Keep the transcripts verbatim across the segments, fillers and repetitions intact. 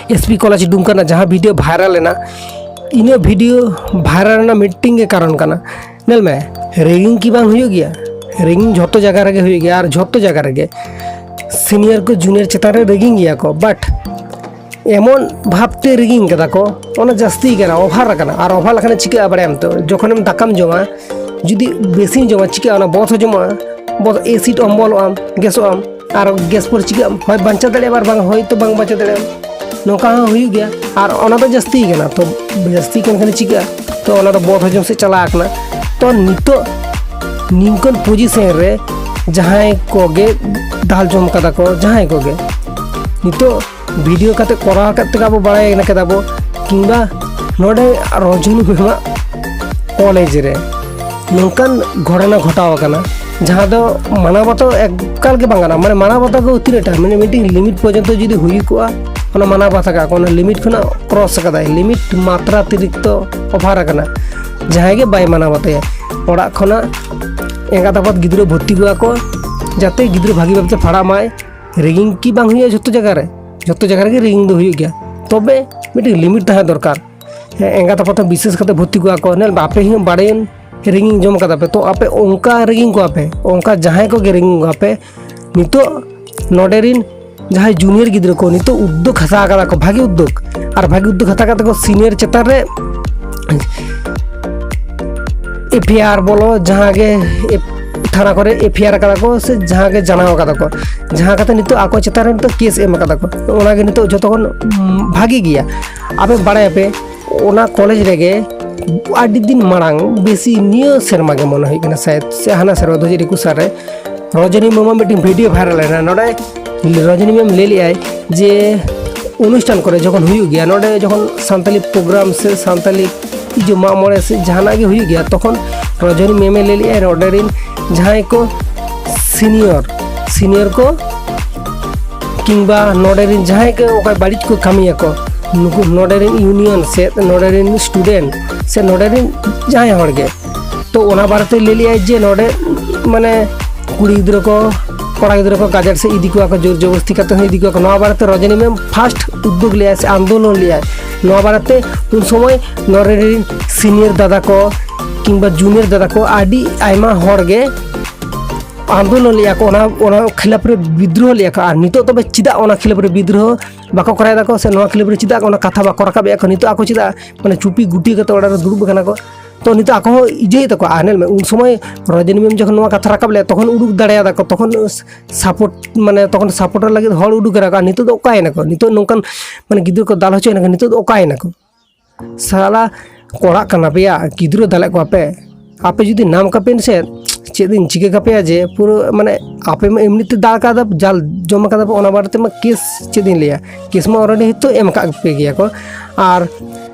S P college ᱰᱩᱢᱠᱟ ᱨᱮᱱᱟᱜ ᱡᱟᱦᱟᱸ video viral ᱮᱱᱟ, ᱤᱱᱟᱹ ᱵᱷᱤᱰᱤᱭᱳ ᱵᱷᱟᱭᱨᱟᱞ ᱨᱮᱱᱟᱜ ᱢᱤᱫᱴᱤᱝ ᱜᱮ ᱠᱟᱨᱚᱱ ᱠᱟᱱᱟ᱾ ᱧᱮᱞ ᱢᱮ, ᱨᱮᱜᱤᱝ ᱠᱤ ᱵᱟᱝ ᱦᱩᱭᱩᱜ ᱜᱮᱭᱟ? ᱨᱮᱜᱤᱝ ᱡᱷᱚᱛᱚ ᱡᱟᱭᱜᱟ ᱨᱮᱜᱮ ᱦᱩᱭᱩᱜ ᱜᱮᱭᱟ, ᱟᱨ ᱡᱷᱚᱛᱚ ᱡᱟᱭᱜᱟ ᱨᱮᱜᱮ ᱥᱤᱱᱤᱭᱟᱨ ᱠᱚ ᱡᱩᱱᱤᱭᱟᱨ ᱪᱮᱛᱟᱱ ᱨᱮ ᱨᱮᱜᱤᱝ ᱜᱮᱭᱟ ᱠᱚ, ᱵᱟᱴ ᱮᱢᱚᱱ ᱵᱷᱟᱵᱽᱛᱮ ᱨᱮᱜᱤᱝ ᱠᱟᱫᱟ ᱠᱚ, ᱚᱱᱟ ᱡᱟᱹᱥᱛᱤ ᱠᱟᱱᱟ, ᱚᱵᱷᱟᱨ ᱟᱠᱟᱱᱟ᱾ ᱟᱨ ᱚᱵᱷᱟᱨ ᱞᱮᱠᱷᱟᱱ ᱪᱤᱠᱟᱹᱜᱼᱟ ᱵᱟᱲᱟᱭᱟᱢ ᱛᱚ? ᱡᱚᱠᱷᱚᱱᱮᱢ ᱫᱟᱠᱟᱢ ᱡᱚᱢᱟ, ᱡᱩᱫᱤ ᱵᱮᱥᱤᱢ ᱡᱚᱢᱟ, ᱪᱤᱠᱟᱹᱜᱼᱟ? ᱚᱱᱟ ᱵᱚᱛ ᱦᱚᱡᱚᱢᱚᱜᱼᱟ, ᱵᱚᱛ ᱮᱥᱤᱰ ᱚᱢᱵᱚᱞᱚᱜᱼᱟᱢ, ᱜᱮᱥᱚᱜᱼᱟᱢ, ᱟᱨ ᱜᱮᱥ ᱯᱚᱨᱮ ᱪᱤᱠᱟᱹᱜᱼᱟᱢ? ᱦᱚᱭ ᱵᱟᱧᱪᱟᱣ ᱫᱟᱲᱮᱭᱟᱜᱼᱟᱢ ᱟᱨ ᱵᱟᱝ ᱦᱚᱭ ᱛᱚ ᱵᱟᱝ ᱵᱟᱧᱪᱟᱣ ᱫᱟᱲᱮᱭᱟᱜᱼᱟᱢ᱾ ᱱᱚᱝᱠᱟ ᱦᱚᱸ ᱦᱩᱭᱩᱜ ᱜᱮᱭᱟ᱾ ᱟᱨ ᱚᱱᱟ ᱫᱚ ᱡᱟᱹᱥᱛᱤ ᱠᱟᱱᱟ, ᱛᱚ ᱡᱟᱹᱥᱛᱤ ᱠᱟᱱ ᱠᱷᱟᱱ ᱪᱤᱠᱟᱹᱜᱼᱟ? ᱛᱚ ᱚᱱᱟ ᱫᱚ ᱵᱚᱛ ᱦᱚᱡᱚᱢ ᱥᱮᱫ ᱪᱟᱞᱟᱣ ᱟᱠᱟᱱᱟ᱾ ᱛᱚ ᱱᱤᱛᱚᱜ ᱱᱤᱝᱠᱟᱹᱱ ᱯᱚᱡᱤᱥᱚᱱ ᱨᱮ ᱡᱟᱦᱟᱸᱭ ᱠᱚᱜᱮ ᱫᱟᱞ ᱡᱚᱢ ᱠᱟᱫᱟ ᱠᱚ, ᱡᱟᱦᱟᱸᱭ ᱠᱚᱜᱮ ᱱᱤᱛᱚᱜ ᱵᱷᱤᱰᱤᱭᱳ ᱠᱟᱛᱮ ᱠᱚᱨᱟᱣ ᱠᱟᱛᱮ ᱟᱵᱚ ᱵᱟᱲᱟᱭ ᱠᱟᱱᱟ ᱠᱮᱫᱟ ᱵᱚ, ᱠᱤᱝᱵᱟ ᱱᱚᱰᱮ ᱨᱚᱡᱚᱱᱤ ᱢᱮᱢᱟᱜ ᱠᱚᱞᱮᱡᱽ ᱨᱮ ᱱᱚᱝᱠᱟᱱ ᱜᱷᱚᱴᱚᱱᱟ ᱜᱷᱚᱴᱟᱣ ᱟᱠᱟᱱᱟ, ᱡᱟᱦᱟᱸ ᱫᱚ ᱢᱟᱱᱟᱣ ᱵᱟᱛᱟᱣ ᱮᱠᱟᱞ ᱜᱮ ᱵᱟᱝ ᱜᱟᱱᱚᱜᱼᱟ᱾ ᱢᱟᱱᱮ ᱢᱟᱱᱟᱣ ᱵᱟᱛᱟᱣ ᱠᱚ ᱛᱤᱱᱟᱹᱜ ᱴᱟ, ᱢᱟᱱᱮ ᱢᱤᱫᱴᱤᱡ ᱞᱤᱢᱤᱴ ᱯᱚᱨᱡᱚᱱᱛᱚ ᱡᱩᱫᱤ ᱦᱩᱭ ᱠᱚᱜᱼᱟ, ᱚᱱᱟ ᱢᱟᱱᱟᱣ ᱵᱟᱛᱟᱣ ᱠᱟᱜᱼᱟ ᱠᱚ, ᱚᱱᱟ ᱞᱤᱢᱤᱴ ᱠᱷᱚᱱᱟᱜ ᱠᱨᱚᱥ ᱟᱠᱟᱫᱟᱭ, ᱞᱤᱢᱤᱴ ᱢᱟᱛᱨᱟ ᱚᱛᱤᱨᱤᱠᱛᱚ ᱚᱵᱷᱟᱨ ᱟᱠᱟᱱᱟ᱾ ᱡᱟᱦᱟᱸᱭ ᱜᱮ ᱵᱟᱭ ᱢᱟᱱᱟᱣ ᱵᱟᱛᱟᱭᱟ, ᱚᱲᱟᱜ ᱠᱷᱚᱱᱟᱜ ᱮᱸᱜᱟᱛ ᱟᱯᱟᱛ ᱜᱤᱫᱽᱨᱟᱹ ᱵᱷᱚᱨᱛᱤ ᱠᱚᱣᱟ ᱠᱚ, ᱡᱟᱛᱮ ᱜᱤᱫᱽᱨᱟᱹ ᱵᱷᱟᱹᱜᱤ ᱵᱷᱟᱵᱛᱮ ᱯᱟᱲᱦᱟᱜ ᱢᱟᱭ᱾ ᱨᱮᱜᱤᱝ ᱠᱤ ᱵᱟᱝ ᱦᱩᱭᱩᱜᱼᱟ ᱡᱷᱚᱛᱚ ᱡᱟᱭᱜᱟ ᱨᱮ? ᱡᱷᱚᱛᱚ ᱡᱟᱭᱜᱟ ᱨᱮᱜᱮ ᱨᱮᱜᱤᱝ ᱫᱚ ᱦᱩᱭᱩᱜ ᱜᱮᱭᱟ, ᱛᱚᱵᱮ ᱢᱤᱫᱴᱤᱡ ᱞᱤᱢᱤᱴ ᱛᱟᱦᱮᱸ ᱫᱚᱨᱠᱟᱨ᱾ ᱦᱮᱸ, ᱮᱸᱜᱟᱛ ᱟᱯᱟᱛ ᱦᱚᱸ ᱵᱤᱥᱮᱥ ᱠᱟᱛᱮ ᱵᱷᱚᱨᱛᱤ ᱠᱚᱣᱟ ᱠᱚ᱾ ᱧᱮᱞ ᱢᱮ, ᱟᱯᱮ ᱦᱚᱸ ᱵᱟᱲᱟᱭᱟᱹᱧ ᱨᱮᱜᱤᱝ ᱡᱚᱢ ᱠᱟᱫᱟ ᱯᱮ, ᱛᱚ ᱟᱯᱮ ᱚᱱᱠᱟ ᱨᱮᱜᱤᱝ ᱠᱚᱣᱟ ᱯᱮ, ᱚᱱᱠᱟ ᱡᱟᱦᱟᱸᱭ ᱠᱚᱜᱮ ᱨᱮᱜᱤᱝ ᱠᱚᱣᱟ ᱯᱮ᱾ ᱱᱤᱛᱚᱜ ᱱᱚᱰᱮ ᱨᱤᱱ ᱡᱟᱦᱟᱸᱭ ᱡᱩᱱᱤᱭᱟᱨ ᱜᱤᱫᱽᱨᱟᱹ ᱠᱚ ᱱᱤᱛᱚᱜ ᱩᱫᱽᱫᱳᱜᱽ ᱦᱟᱛᱟᱣ ᱠᱟᱫᱟ ᱠᱚ, ᱵᱷᱟᱜᱤ ᱩᱫᱽᱫᱳᱜᱽ, ᱟᱨ ᱵᱷᱟᱜᱤ ᱩᱫᱽᱫᱳᱜᱽ ᱦᱟᱛᱟᱣ ᱠᱟᱛᱮ ᱠᱚ ᱥᱤᱱᱤᱭᱟᱨ ᱪᱮᱛᱟᱱ ᱨᱮ ᱮᱯᱷ ᱟᱭ ᱟᱨ ᱵᱚᱞᱚ, ᱡᱟᱦᱟᱸ ᱜᱮ ᱮᱯ-, ᱛᱷᱟᱱᱟ ᱠᱚᱨᱮ ᱮᱯᱷ ᱟᱭ ᱟᱨ ᱠᱟᱫᱟ ᱠᱚ, ᱥᱮ ᱡᱟᱦᱟᱸ ᱜᱮ ᱡᱟᱱᱟᱣ ᱠᱟᱫᱟ ᱠᱚ, ᱡᱟᱦᱟᱸ ᱠᱟᱛᱮ ᱱᱤᱛᱚᱜ ᱟᱠᱚ ᱪᱮᱛᱟᱱ ᱨᱮ ᱱᱤᱛᱚᱜ ᱠᱮᱥ ᱮᱢ ᱠᱟᱫᱟ ᱠᱚ᱾ ᱚᱱᱟ ᱜᱮ ᱱᱤᱛᱚᱜ ᱡᱚᱛᱚ ᱠᱷᱚᱱ, ᱩᱢ, ᱵᱷᱟᱜᱤ ᱜᱮᱭᱟ᱾ ᱟᱯᱮ ᱵᱟᱲᱟᱭᱟᱯᱮ, ᱚᱱᱟ ᱠᱚᱞᱮᱡᱽ ᱨᱮᱜᱮ ᱟᱹᱰᱤ ᱫᱤᱱ ᱢᱟᱲᱟᱝ, ᱵᱮᱥᱤ ᱱᱤᱭᱟᱹ ᱥᱮᱨᱢᱟ ᱜᱮ ᱢᱚᱱᱮ ᱦᱩᱭᱩᱜ ᱠᱟᱱᱟ ᱥᱟᱭᱮᱫ, ᱥᱮ ᱦᱟᱱᱟ ᱥᱮᱨᱢᱟ ᱫᱩ ᱦᱟᱡᱟᱨ ᱮᱠᱩᱥ ᱥᱟᱞ ᱨᱮ ᱨᱚᱡᱚᱱᱤ ᱢᱮᱢᱟᱜ ᱢᱤᱫᱴᱮᱱ ᱵᱷᱤᱰᱤᱭᱳ ᱵᱷᱟᱭᱨᱟᱞ ᱮᱱᱟ᱾ ᱱᱚᱰᱮ ᱨᱚᱡᱚᱱᱤ ᱢᱮᱢ ᱞᱟᱹᱭ ᱞᱮᱫᱼᱟᱭ ᱡᱮ ᱚᱱᱩᱥᱴᱷᱟᱱ ᱠᱚᱨᱮ ᱡᱚᱠᱷᱚᱱ ᱦᱩᱭᱩᱜ ᱜᱮᱭᱟ, ᱱᱚᱰᱮ ᱡᱚᱠᱷᱚᱱ ᱥᱟᱱᱛᱟᱞᱤ ᱯᱨᱳᱜᱨᱟᱢ ᱥᱮ ᱥᱟᱱᱛᱟᱞᱤ ᱤᱭᱟᱹ ᱢᱟᱜ ᱢᱚᱬᱮ ᱥᱮ ᱡᱟᱦᱟᱱᱟᱜ ᱜᱮ ᱦᱩᱭᱩᱜ ᱜᱮᱭᱟ, ᱛᱚᱠᱷᱚᱱ ᱨᱚᱡᱚᱱᱤ ᱢᱮᱢᱮ ᱞᱟᱹᱭ ᱞᱮᱫᱼᱟᱭ ᱱᱚᱰᱮ ᱨᱤᱱ ᱡᱟᱦᱟᱸᱭ ᱠᱚ ᱥᱤᱱᱤᱭᱚᱨ, ᱥᱤᱱᱤᱭᱚᱨ ᱠᱚ ᱠᱤᱝᱵᱟ ᱱᱚᱰᱮ ᱨᱤᱱ ᱡᱟᱦᱟᱸᱭ ᱜᱮ ᱚᱠᱚᱭ ᱵᱟᱹᱲᱤᱡ ᱠᱚ ᱠᱟᱹᱢᱤᱭᱟᱠᱚ, ᱱᱩᱠᱩ ᱱᱚᱰᱮ ᱨᱤᱱ ᱤᱭᱩᱱᱤᱭᱚᱱ ᱥᱮ ᱱᱚᱰᱮ ᱨᱤᱱ ᱥᱴᱩᱰᱮᱱᱴ ᱥᱮ ᱱᱚᱰᱮ ᱨᱤᱱ ᱡᱟᱦᱟᱸᱭ ᱦᱚᱲ ᱜᱮ, ᱛᱚ ᱚᱱᱟ ᱵᱟᱨᱮᱛᱮ ᱞᱟᱹᱭ ᱞᱮᱜᱼᱟᱭ ᱡᱮ ᱱᱚᱰᱮ ᱢᱟᱱᱮ ᱠᱩᱲᱤ ᱜᱤᱫᱽᱨᱟᱹ ᱠᱚ ᱠᱚᱲᱟ ᱜᱤᱫᱽᱨᱟᱹ ᱠᱚ ᱜᱟᱡᱟᱲ ᱥᱮᱫ ᱤᱫᱤ ᱠᱚᱣᱟ ᱠᱚ, ᱡᱳᱨ ᱡᱚᱵᱚᱥᱛᱤ ᱠᱟᱛᱮ ᱦᱚᱸ ᱤᱫᱤ ᱠᱚᱣᱟ ᱠᱚ᱾ ᱱᱚᱣᱟ ᱵᱟᱨᱮᱛᱮ ᱨᱚᱡᱚᱱᱤ ᱢᱮᱢ ᱯᱷᱟᱥᱴ ᱩᱫᱽᱫᱳᱜᱽ ᱞᱮᱜᱼᱟᱭ ᱥᱮ ᱟᱱᱫᱳᱞᱚᱱ ᱞᱮᱜᱼᱟᱭ᱾ ᱱᱚᱣᱟ ᱵᱟᱨᱮᱛᱮ ᱩᱱ ᱥᱚᱢᱚᱭ ᱱᱚᱰᱮ ᱨᱮᱱ ᱥᱤᱱᱤᱭᱟᱨ ᱫᱟᱫᱟ ᱠᱚ ᱠᱤᱝᱵᱟ ᱡᱩᱱᱤᱭᱟᱨ ᱫᱟᱫᱟ ᱠᱚ ᱟᱹᱰᱤ ᱟᱭᱢᱟ ᱦᱚᱲ ᱜᱮ ᱟᱱᱫᱳᱞᱚᱱ ᱞᱮᱜᱼᱟ ᱠᱚ, ᱚᱱᱟ ᱚᱱᱟ ᱠᱷᱤᱞᱟᱯ ᱨᱮ ᱵᱤᱫᱽᱨᱳᱦᱚ ᱞᱮᱜᱼᱟ ᱠᱚ᱾ ᱟᱨ ᱱᱤᱛᱚᱜ ᱛᱚᱵᱮ ᱪᱮᱫᱟᱜ ᱚᱱᱟ ᱠᱷᱤᱞᱟᱯ ᱨᱮ ᱵᱤᱫᱽᱨᱳᱦᱚ ᱵᱟᱠᱚ ᱠᱚᱨᱟᱣ ᱫᱟᱠᱚ ᱥᱮ ᱱᱚᱣᱟ ᱠᱷᱤᱞᱟᱯ ᱨᱮ ᱪᱮᱫᱟᱜ ᱚᱱᱟ ᱠᱟᱛᱷᱟ ᱵᱟᱠᱚ ᱨᱟᱠᱟᱵ ᱮᱜᱼᱟ ᱠᱚ? ᱱᱤᱛᱚᱜ ᱟᱠᱚ ᱪᱮᱫᱟᱜ ᱢᱟᱱᱮ ᱪᱩᱯᱤ ᱜᱩᱴᱤ ᱠᱟᱛᱮ ᱚᱲᱟᱜ ᱨᱮ ᱫᱩᱲᱩᱵ ᱟᱠᱟᱱᱟ ᱠᱚ? ᱛᱚ ᱱᱤᱛᱚᱜ ᱟᱠᱚ ᱦᱚᱸ ᱤᱡᱟᱹᱭᱮᱫ ᱛᱟᱠᱚᱣᱟ᱾ ᱟᱨ ᱧᱮᱞ ᱢᱮ, ᱩᱱ ᱥᱚᱢᱚᱭ ᱨᱚᱡᱚᱱᱤ ᱢᱮᱢ ᱡᱚᱠᱷᱚᱱ ᱱᱚᱣᱟ ᱠᱟᱛᱷᱟ ᱨᱟᱠᱟᱵ ᱞᱮᱫ, ᱛᱚᱠᱷᱚᱱ ᱩᱰᱩᱠ ᱫᱟᱲᱮᱭᱟᱫᱟ ᱠᱚ, ᱛᱚᱠᱷᱚᱱ ᱥᱟᱯᱳᱨᱴ, ᱢᱟᱱᱮ ᱛᱚᱠᱷᱚᱱ ᱥᱟᱯᱳᱨᱴᱟᱨ ᱞᱟᱹᱜᱤᱫ ᱦᱚᱲ ᱩᱰᱩᱠ ᱮᱱᱟ ᱠᱚ᱾ ᱟᱨ ᱱᱤᱛᱚᱜ ᱫᱚ ᱚᱠᱟᱭᱮᱱᱟ ᱠᱚ? ᱱᱤᱛᱚᱜ ᱱᱚᱝᱠᱟᱱ ᱢᱟᱱᱮ ᱜᱤᱫᱽᱨᱟᱹ ᱠᱚ ᱫᱟᱞ ᱦᱚᱪᱚᱭᱮᱱᱟ ᱠᱚ, ᱱᱤᱛᱚᱜ ᱫᱚ ᱚᱠᱟᱭᱮᱱᱟ ᱠᱚ? ᱥᱟᱞᱟ ᱠᱚᱲᱟ ᱠᱟᱱᱟ ᱯᱮᱭᱟ, ᱜᱤᱫᱽᱨᱟᱹ ᱫᱟᱞᱮᱫ ᱠᱚᱣᱟ ᱯᱮ᱾ ᱟᱯᱮ ᱡᱩᱫᱤ ᱱᱟᱢ ᱠᱟᱯᱮᱱ ᱥᱮ ᱪᱮᱫ ᱤᱧ ᱪᱤᱠᱟᱹ ᱠᱟᱯᱮᱭᱟ ᱡᱮ ᱯᱩᱨᱟᱹ ᱢᱟᱱᱮ ᱟᱯᱮ ᱢᱟ ᱮᱢᱱᱤ ᱛᱮ ᱫᱟᱞ ᱠᱟᱫᱟ, ᱡᱟᱞ ᱡᱚᱢ ᱠᱟᱫᱟ ᱯᱮ, ᱚᱱᱟ ᱵᱟᱨᱮ ᱛᱮᱢᱟ ᱠᱮᱥ ᱪᱮᱫ ᱤᱧ ᱞᱟᱹᱭᱟ, ᱠᱮᱥ ᱢᱟ ᱚᱞᱨᱮᱰᱤ ᱦᱚᱭᱛᱳ ᱮᱢ ᱟᱠᱟᱫ ᱯᱮ ᱜᱮᱭᱟ ᱠᱚ᱾ ᱟᱨ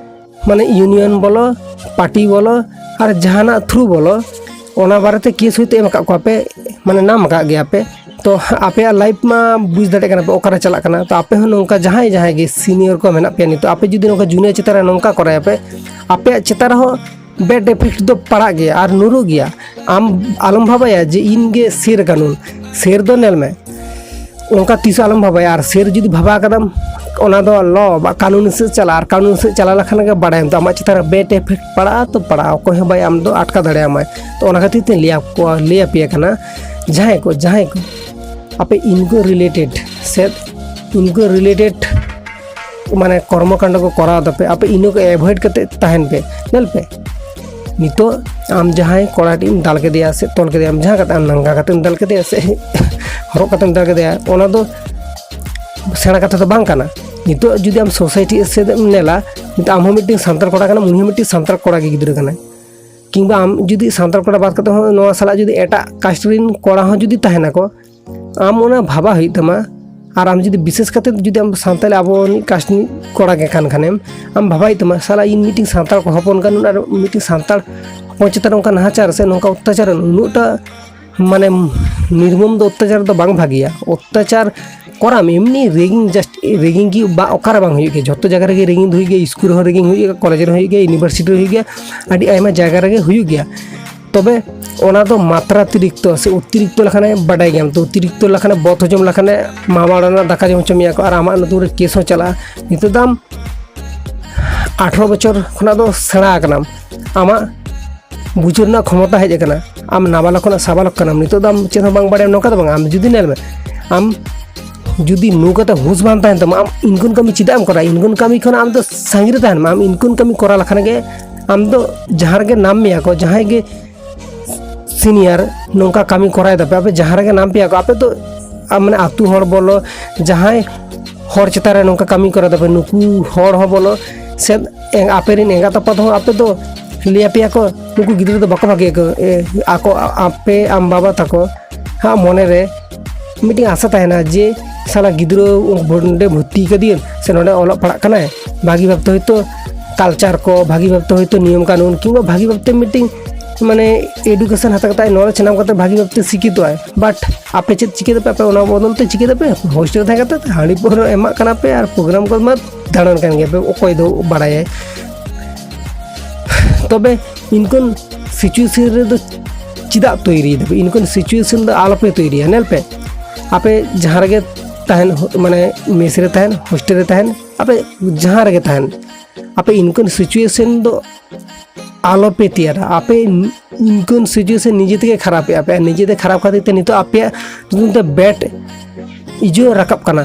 ᱢᱟᱱᱮ ᱤᱭᱩᱱᱤᱭᱚᱱ ᱵᱚᱞᱚ, ᱯᱟᱨᱴᱤ ᱵᱚᱞᱚ, ᱟᱨ ᱡᱟᱦᱟᱱᱟᱜ ᱛᱷᱨᱩ ᱵᱚᱞᱚ, ᱚᱱᱟ ᱵᱟᱨᱮᱛᱮ ᱠᱮᱥ ᱦᱚᱭᱛᱳ ᱮᱢ ᱟᱠᱟᱫ ᱠᱚᱣᱟ ᱯᱮ, ᱢᱟᱱᱮ ᱱᱟᱢ ᱟᱠᱟᱫ ᱜᱮᱭᱟ ᱯᱮ᱾ ᱛᱚ ᱟᱯᱮᱭᱟᱜ ᱞᱟᱭᱤᱯᱷ ᱢᱟ ᱵᱩᱡᱽ ᱫᱟᱲᱮᱭᱟᱜ ᱠᱟᱱᱟ ᱯᱮ ᱚᱠᱟᱨᱮ ᱪᱟᱞᱟᱜ ᱠᱟᱱᱟ᱾ ᱛᱚ ᱟᱯᱮ ᱦᱚᱸ ᱱᱚᱝᱠᱟ ᱡᱟᱦᱟᱸᱭ ᱡᱟᱦᱟᱸᱭ ᱜᱮ ᱥᱤᱱᱤᱭᱚᱨ ᱠᱚ ᱢᱮᱱᱟᱜ ᱯᱮᱭᱟ, ᱱᱤᱛᱚᱜ ᱟᱯᱮ ᱡᱩᱫᱤ ᱱᱚᱝᱠᱟ ᱡᱩᱱᱤᱭᱚᱨ ᱪᱮᱛᱟᱱ ᱨᱮ ᱱᱚᱝᱠᱟ ᱠᱚᱨᱟᱭᱟᱯᱮ, ᱟᱯᱮᱭᱟᱜ ᱪᱮᱛᱟᱱ ᱨᱮᱦᱚᱸ ᱵᱮᱰ ᱤᱯᱷᱮᱠᱴ ᱫᱚ ᱯᱟᱲᱟᱜ ᱜᱮᱭᱟ ᱟᱨ ᱧᱩᱨᱩᱜ ᱜᱮᱭᱟ᱾ ᱟᱢ ᱟᱞᱚᱢ ᱵᱷᱟᱵᱟᱭᱟ ᱡᱮ ᱤᱧ ᱜᱮ ᱥᱮᱨ ᱠᱟᱹᱱᱩᱱ, ᱥᱮᱨ ᱫᱚ ᱧᱮᱞ ᱢᱮ, ᱚᱱᱠᱟ ᱛᱤᱥ ᱟᱞᱚᱢ ᱵᱷᱟᱵᱟᱭᱟ᱾ ᱟᱨ ᱥᱮᱨ ᱡᱩᱫᱤ ᱵᱷᱟᱵᱟ ᱠᱟᱫᱟᱢ, ᱚᱱᱟ ᱫᱚ ᱞᱚ ᱵᱟ ᱠᱟᱹᱱᱩᱱ ᱥᱮᱫ ᱪᱟᱞᱟᱜᱼᱟ, ᱟᱨ ᱠᱟᱹᱱᱩᱱ ᱥᱮᱫ ᱪᱟᱞᱟᱣ ᱞᱮᱠᱷᱟᱱ ᱜᱮ ᱵᱟᱲᱟᱭᱟᱢ ᱛᱚ ᱟᱢᱟᱜ ᱪᱮᱛᱟᱱ ᱨᱮ ᱵᱮᱰ ᱤᱯᱷᱮᱠᱴ ᱯᱟᱲᱟᱜᱼᱟ, ᱛᱚ ᱯᱟᱲᱟᱜᱼᱟ, ᱚᱠᱚᱭ ᱦᱚᱸ ᱵᱟᱭ ᱟᱢ ᱫᱚ ᱟᱴᱠᱟ ᱫᱟᱲᱮᱭᱟᱢᱟᱭ᱾ ᱛᱚ ᱚᱱᱟ ᱠᱷᱟᱹᱛᱤᱨ ᱛᱮ ᱞᱟᱹᱭ ᱟᱠᱚ, ᱞᱟᱹᱭ ᱟᱯᱮᱭᱟ ᱠᱟᱱᱟ, ᱡᱟᱦᱟᱸᱭ ᱠᱚ ᱡᱟᱦᱟᱸᱭ ᱠᱚ ᱟᱯᱮ ᱤᱱᱠᱚ ᱨᱤᱞᱮᱴᱮᱰ ᱥᱮ ᱤᱱᱠᱚ ᱨᱤᱞᱮᱴᱮᱰ ᱢᱟᱱᱮ ᱠᱚᱨᱢᱚ ᱠᱟᱱᱰᱚ ᱠᱚ ᱠᱚᱨᱟᱣ ᱫᱟᱯᱮ, ᱟᱯᱮ ᱤᱱᱟᱹ ᱠᱚ ᱮᱵᱷᱚᱭᱮᱰ ᱠᱟᱛᱮ ᱛᱟᱦᱮᱱ ᱯᱮ᱾ ᱧᱮᱞ ᱯᱮ, ᱱᱤᱛᱚᱜ ᱟᱢ ᱡᱟᱦᱟᱸᱭ ᱠᱚᱲᱟ ᱴᱤᱡ ᱮᱢ ᱫᱟᱞ ᱠᱮᱫᱮᱭᱟ ᱥᱮ ᱛᱚᱞ ᱠᱮᱫᱮᱭᱟᱢ, ᱡᱟᱦᱟᱸ ᱠᱟᱛᱮ ᱟᱢ ᱱᱟᱝᱜᱟ ᱠᱟᱛᱮᱢ ᱫᱟᱞ ᱠᱮᱫᱮᱭᱟ ᱥᱮ ᱦᱚᱨᱚᱜ ᱠᱟᱛᱮᱢ ᱫᱟᱞ ᱠᱮᱫᱮᱭᱟ, ᱚᱱᱟ ᱫᱚ ᱥᱮᱬᱟ ᱠᱟᱛᱷᱟ ᱫᱚ ᱵᱟᱝ ᱠᱟᱱᱟ᱾ ᱱᱤᱛᱚᱜ ᱡᱩᱫᱤ ᱟᱢ ᱥᱳᱥᱟᱭᱴᱤ ᱥᱮᱫ ᱮᱢ ᱧᱮᱞᱟ, ᱱᱤᱛᱚᱜ ᱟᱢ ᱦᱚᱸ ᱢᱤᱫᱴᱮᱱ ᱥᱟᱱᱛᱟᱲ ᱠᱚᱲᱟ ᱠᱟᱱᱟᱢ, ᱩᱱᱤ ᱦᱚᱸ ᱢᱤᱫᱴᱮᱱ ᱥᱟᱱᱛᱟᱲ ᱠᱚᱲᱟ ᱜᱮ ᱜᱤᱫᱽᱨᱟᱹ ᱠᱟᱱᱟᱭ᱾ ᱠᱤᱝᱵᱟ ᱟᱢ ᱡᱩᱫᱤ ᱥᱟᱱᱛᱟᱲ ᱠᱚᱲᱟ ᱵᱟᱫ ᱠᱟᱛᱮ ᱦᱚᱸ ᱱᱚᱣᱟ ᱥᱟᱞᱟᱜ ᱡᱩᱫᱤ ᱮᱴᱟᱜ ᱠᱟᱥᱴ ᱨᱮᱱ ᱠᱚᱲᱟ ᱦᱚᱸ ᱡᱩᱫᱤ ᱛᱟᱦᱮᱱᱟᱠᱚ, ᱟᱢ ᱚᱱᱟ ᱵᱷᱟᱵᱟ ᱦᱩᱭᱩᱜ ᱛᱟᱢᱟ᱾ ᱟᱨ ᱟᱢ ᱡᱩᱫᱤ ᱵᱤᱥᱮᱥ ᱠᱟᱛᱮ ᱡᱩᱫᱤ ᱟᱢ ᱥᱟᱱᱛᱟᱲ ᱟᱵᱚ ᱨᱤᱱᱤᱡ ᱠᱟᱥᱴ ᱨᱤᱱᱤᱡ ᱠᱚᱲᱟ ᱜᱮ ᱠᱟᱱ ᱠᱷᱟᱱᱮᱢ, ᱟᱢ ᱵᱷᱟᱵᱟ ᱦᱩᱭᱩᱜ ᱛᱟᱢᱟ, ᱥᱟᱞᱟ ᱤᱧ ᱢᱤᱫᱴᱤᱡ ᱥᱟᱱᱛᱟᱲ ᱠᱚ ᱦᱚᱯᱚᱱ ᱠᱟᱱ ᱟᱨ ᱢᱤᱫᱴᱤᱡ ᱥᱟᱱᱛᱟᱲ ᱦᱚᱯᱚᱱ ᱪᱮᱛᱟᱱ ᱨᱮ ᱚᱱᱠᱟ ᱱᱟᱦᱟᱪᱟᱨ ᱥᱮ ᱱᱚᱝᱠᱟ ᱚᱛᱛᱟᱪᱟᱨ, ᱩᱱᱟᱹᱜᱴᱟ ᱢᱟᱱᱮ ᱱᱤᱨᱢᱚᱢ ᱫᱚ ᱚᱛᱛᱟᱪᱟᱨ ᱫᱚ ᱵᱟᱝ ᱵᱷᱟᱜᱮᱭᱟ᱾ ᱚᱛᱛᱟᱪᱟᱨ ᱠᱚᱨᱟᱢ, ᱮᱢᱱᱤ ᱨᱮᱜᱤᱝ, ᱡᱟᱥᱴ ᱨᱮᱜᱤᱝ ᱜᱮ ᱵᱟ ᱚᱠᱟᱨᱮ ᱵᱟᱝ ᱦᱩᱭᱩᱜ ᱜᱮᱭᱟ? ᱡᱷᱚᱛᱚ ᱡᱟᱭᱜᱟ ᱨᱮᱜᱮ ᱨᱮᱜᱤᱝ ᱫᱚ ᱦᱩᱭᱩᱜ ᱜᱮᱭᱟ, ᱥᱠᱩᱞ ᱨᱮᱦᱚᱸ ᱨᱮᱜᱤᱝ ᱦᱩᱭᱩᱜ ᱜᱮᱭᱟ, ᱠᱚᱞᱮᱡᱽ ᱨᱮᱦᱚᱸ ᱦᱩᱭᱩᱜ ᱜᱮᱭᱟ, ᱤᱭᱩᱱᱤᱵᱷᱟᱨᱥᱤᱴᱤ ᱨᱮ ᱦᱩᱭᱩᱜ ᱜᱮᱭᱟ, ᱟᱹᱰᱤ ᱟᱭᱢᱟ ᱡᱟᱭᱜᱟ ᱨᱮᱜᱮ ᱦᱩᱭᱩᱜ ᱜᱮᱭᱟ᱾ ᱛᱚᱵᱮ ᱚᱱᱟ ᱫᱚ ᱢᱟᱛᱨᱟᱛᱤᱨᱤᱠᱛᱚ ᱥᱮ ᱚᱛᱤᱨᱤᱠᱛᱚ ᱞᱮᱠᱷᱟᱱᱮ ᱵᱟᱰᱟᱭ ᱜᱮᱭᱟᱢ ᱛᱚ, ᱚᱛᱤᱨᱤᱠᱛᱚ ᱞᱮᱠᱷᱟᱱᱮ ᱵᱚᱛ ᱦᱚᱡᱚᱢ ᱞᱮᱠᱷᱟᱱᱮ ᱢᱟᱢᱟ ᱚᱲᱟᱜ ᱨᱮᱱᱟᱜ ᱫᱟᱠᱟ ᱡᱚᱢ ᱦᱚᱪᱚ ᱢᱮᱭᱟ ᱠᱚ ᱟᱨ ᱟᱢᱟᱜ ᱧᱩᱛᱩᱢ ᱨᱮ ᱠᱮᱥ ᱦᱚᱸ ᱪᱟᱞᱟᱜᱼᱟ᱾ ᱱᱤᱛᱚᱜ ᱫᱚ ᱟᱢ ᱟᱴᱷᱨᱚ ᱵᱚᱪᱷᱚᱨ ᱠᱷᱚᱱᱟᱜ ᱫᱚ ᱥᱮᱬᱟ ᱟᱠᱟᱱᱟᱢ, ᱟᱢᱟᱜ ᱵᱩᱡᱷᱟᱹᱣ ᱨᱮᱱᱟᱜ ᱠᱷᱚᱢᱚᱛᱟ ᱦᱮᱡ ᱟᱠᱟᱱᱟ, ᱟᱢ ᱱᱟᱵᱟᱞᱚᱠ ᱠᱷᱚᱱᱟᱜ ᱥᱟᱵᱟᱞᱚᱠ ᱠᱟᱱᱟᱢ, ᱱᱤᱛᱚᱜ ᱫᱚ ᱟᱢ ᱪᱮᱫ ᱦᱚᱸ ᱵᱟᱝ ᱵᱟᱲᱟᱭᱟᱢ, ᱱᱚᱝᱠᱟ ᱫᱚ ᱵᱟᱝ᱾ ᱟᱢ ᱡᱩᱫᱤ ᱧᱮᱞ ᱢᱮ, ᱟᱢ ᱡᱩᱫᱤ ᱱᱩ ᱠᱟᱛᱮ ᱦᱩᱸᱥ ᱵᱟᱝ ᱛᱟᱦᱮᱱ ᱛᱟᱢᱟ, ᱟᱢ ᱤᱱᱠᱩᱱ ᱠᱟᱹᱢᱤ ᱪᱮᱫᱟᱜ ᱮᱢ ᱠᱚᱨᱟᱣᱟ? ᱤᱱᱠᱩᱱ ᱠᱟᱹᱢᱤ ᱠᱷᱚᱱ ᱟᱢ ᱫᱚ ᱥᱟᱺᱜᱤᱧ ᱨᱮ ᱛᱟᱦᱮᱱ ᱢᱮ᱾ ᱟᱢ ᱤᱱᱠᱩᱱ ᱠᱟᱹᱢᱤ ᱠᱚᱨᱟᱣ ᱞᱮᱠᱷᱟᱱ ᱜᱮ ᱟᱢ ᱫᱚ ᱡᱟᱦᱟᱸ ᱨᱮᱜᱮ ᱱᱟᱢ ᱢᱮᱭᱟ ᱠᱚ, ᱡᱟᱦᱟᱸᱭ ᱜᱮ ᱥᱤᱱᱤᱭᱟᱨ ᱱᱚᱝᱠᱟ ᱠᱟᱹᱢᱤ ᱠᱚᱨᱟᱣ ᱫᱟᱯᱮ, ᱟᱯᱮ ᱡᱟᱦᱟᱸ ᱨᱮᱜᱮ ᱱᱟᱢ ᱯᱮᱭᱟ ᱠᱚ, ᱟᱯᱮ ᱫᱚ ᱟᱢ ᱢᱟᱱᱮ ᱟᱹᱛᱩ ᱦᱚᱲ ᱵᱚᱞᱚ, ᱡᱟᱦᱟᱸᱭ ᱦᱚᱲ ᱪᱮᱛᱟᱱ ᱨᱮ ᱱᱚᱝᱠᱟ ᱠᱟᱹᱢᱤ ᱠᱚᱨᱟᱣ ᱫᱟᱯᱮ, ᱱᱩᱠᱩ ᱦᱚᱲ ᱦᱚᱸ ᱵᱚᱞᱚ ᱥᱮ ᱮᱸ-, ᱟᱯᱮ ᱨᱮᱱ ᱮᱸᱜᱟᱛ ᱟᱯᱟᱛ ᱦᱚᱸ ᱟᱯᱮ ᱫᱚ ᱞᱟᱹᱭ ᱟᱯᱮᱭᱟ ᱠᱚ, ᱱᱩᱠᱩ ᱜᱤᱫᱽᱨᱟᱹ ᱫᱚ ᱵᱟᱠᱚ ᱵᱷᱟᱜᱮᱭᱟ ᱠᱚ᱾ ᱮ, ᱟᱠᱚ, ᱟᱯᱮ ᱟᱢ ᱵᱟᱵᱟ ᱛᱟᱠᱚ ᱦᱟᱸᱜ ᱢᱚᱱᱮ ᱨᱮ ᱢᱤᱫᱴᱤᱡ ᱟᱥᱟ ᱛᱟᱦᱮᱱᱟ ᱡᱮ ᱥᱟᱞᱟ ᱜᱤᱫᱽᱨᱟᱹ ᱱᱚᱰᱮ ᱵᱷᱚᱨᱛᱤ ᱠᱟᱫᱮᱭᱟᱹᱧ ᱥᱮ ᱱᱚᱰᱮ ᱚᱞᱚᱜ ᱯᱟᱲᱦᱟᱜ ᱠᱟᱱᱟᱭ, ᱵᱷᱟᱹᱜᱤ ᱵᱷᱟᱵᱛᱮ ᱦᱚᱭᱛᱳ ᱠᱟᱞᱪᱟᱨ ᱠᱚ, ᱵᱷᱟᱹᱜᱤ ᱵᱷᱟᱵᱛᱮ ᱦᱚᱭᱛᱳ ᱱᱤᱭᱚᱢ ᱠᱟᱹᱱᱩᱱ ᱠᱤᱝᱵᱟ ᱵᱷᱟᱹᱜᱤ ᱵᱷᱟᱵᱛᱮ ᱢᱤᱫᱴᱤᱡ ᱢᱟᱱᱮ ᱮᱰᱩᱠᱮᱥᱚᱱ ᱦᱟᱛᱟᱣ ᱠᱟᱛᱮ ᱱᱚᱞᱮᱡᱽ ᱧᱟᱢ ᱠᱟᱛᱮ ᱵᱷᱟᱹᱜᱤ ᱵᱷᱟᱵᱛᱮ ᱥᱤᱠᱠᱷᱤᱛᱚᱜ ᱟᱭ᱾ ᱵᱟᱴ ᱟᱯᱮ ᱪᱮᱫ ᱪᱤᱠᱟᱹ ᱫᱟᱯᱮ? ᱟᱯᱮ ᱚᱱᱟ ᱵᱚᱫᱚᱞ ᱛᱮ ᱪᱤᱠᱟᱹ ᱫᱟᱯᱮ? ᱦᱳᱥᱴᱮᱞ ᱨᱮ ᱛᱟᱦᱮᱸ ᱠᱟᱛᱮ ᱦᱟᱺᱰᱤ ᱯᱟᱹᱣᱨᱟᱹ ᱮᱢᱟᱜ ᱠᱟᱱᱟ ᱯᱮ ᱟᱨ ᱯᱨᱳᱜᱨᱟᱢ ᱠᱚ ᱢᱟ ᱫᱟᱬᱟᱱ ᱠᱟᱱ ᱜᱮᱭᱟ ᱯᱮ, ᱚᱠᱚᱭ ᱫᱚ ᱵᱟᱲᱟᱭᱟᱭ? ᱛᱚᱵᱮ ᱤᱱᱠᱟᱹᱱ ᱥᱤᱪᱩᱭᱮᱥᱚᱱ ᱨᱮᱫᱚ ᱪᱮᱫᱟᱜ ᱛᱚᱭᱨᱤᱭ ᱫᱟᱯᱮ? ᱤᱱᱠᱟᱹᱱ ᱥᱤᱪᱩᱭᱮᱥᱚᱱ ᱫᱚ ᱟᱞᱚᱯᱮ ᱛᱚᱭᱨᱤᱭᱟ᱾ ᱧᱮᱞ ᱯᱮ, ᱟᱯᱮ ᱡᱟᱦᱟᱸ ᱨᱮᱜᱮ ᱛᱟᱦᱮᱱ, ᱦᱳ-, ᱢᱟᱱᱮ ᱢᱮᱥ ᱨᱮ ᱛᱟᱦᱮᱱ, ᱦᱳᱥᱴᱮᱞ ᱨᱮ ᱛᱟᱦᱮᱱ, ᱟᱯᱮ ᱡᱟᱦᱟᱸ ᱨᱮᱜᱮ ᱛᱟᱦᱮᱱ, ᱟᱯᱮ ᱤᱱᱠᱟᱹᱱ ᱥᱤᱪᱩᱭᱮᱥᱚᱱ ᱫᱚ ᱟᱞᱚᱯᱮ ᱛᱮᱭᱟᱨᱟ᱾ ᱟᱯᱮ ᱤᱱᱠᱟᱹᱱ ᱥᱤᱪᱩᱭᱮᱥᱚᱱ ᱱᱤᱡᱮ ᱛᱮᱜᱮ ᱠᱷᱟᱨᱟᱯᱮᱜᱼᱟ ᱯᱮ, ᱟᱨ ᱱᱤᱡᱮ ᱛᱮ ᱠᱷᱟᱨᱟᱯ ᱠᱷᱟᱹᱛᱤᱨ ᱛᱮ ᱱᱤᱛᱚᱜ ᱟᱯᱮᱭᱟᱜ ᱧᱩᱛᱩᱢ ᱛᱮ ᱵᱮᱰ ᱤᱡᱩ ᱨᱟᱠᱟᱵ ᱠᱟᱱᱟ᱾